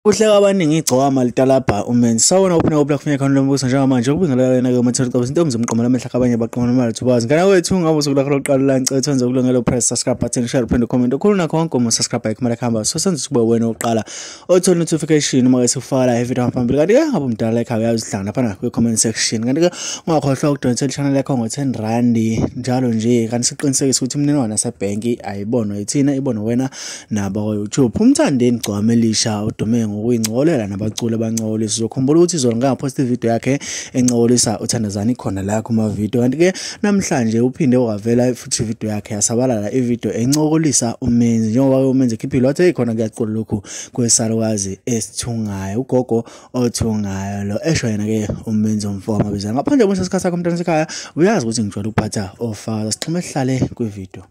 Kuhleka abaningi igcokama litalabha uMenzi. Sawubona kuphi nakuphi la kufuneka khona lombuso njengamanje ukubingelela wena ke uMathole Xaba intombi zomqomo lamehla abanye baqoma imali thubazi. Ngana wethu ngabe usuku lakho lokuqala la ngicela wenze ukulungela press subscribe button share uphinde comment. Okhulu nakho konke uma subscribe ayikho imali kuhamba. So senze ukuba wena oqala othola notification uma ke sifaka la video phambili. Kanti ke ngabe umdala ekhaya uyazihlangana lapha kwi comment section. Kanti ke ungakhohlwa ukudonate channel yakho ngo 10 rand njalo nje kanti siqinisekise ukuthi imininingwane yasebhenki ayibonwa yithina ibonwa wena nabo kwa YouTube. Umthandeni Gcokama Elisha udume ngokuyincokolela nabaculi abancokolisa. Uzokhumbula ukuthi izolo ngaphosta ivideo yakhe encokolisa uThandazani khona la kuma video. Kanti ke namhlanje uphinde wavela futhi ivideo yakhe yasabalala ivideo encokolisa uMenzi njengoba uMenzi ekhiphile wathi hey khona kuyacula lokhu kwesalukazi esithungayo ugogo othungayo lo esho yena ke uMenzi umfo kaMabizela. Ngaphandle kwesa sikhathi sakho mntana sekhaya uyazi ukuthi ngijwayele ukuphatha ofakazi. Sixhume sihlale kwivideo.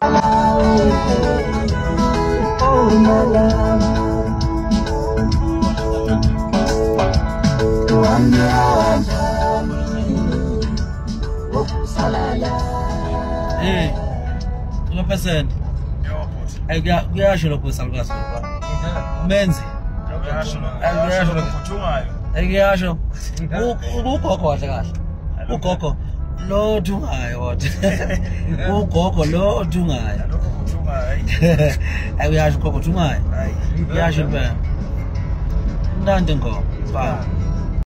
Oh my love. Hey, 100%. Hey, kuyasho lokho salukazi. Menzi. Kuyasho lokho. Kuyasho. Ugogo kahle kahle. Ugogo lo thungayo kodwa. Ugogo lo thungayo. Hey, kuyasho ugogo thungayo. Kuyasho impela. Mnandi ngoma. Ba.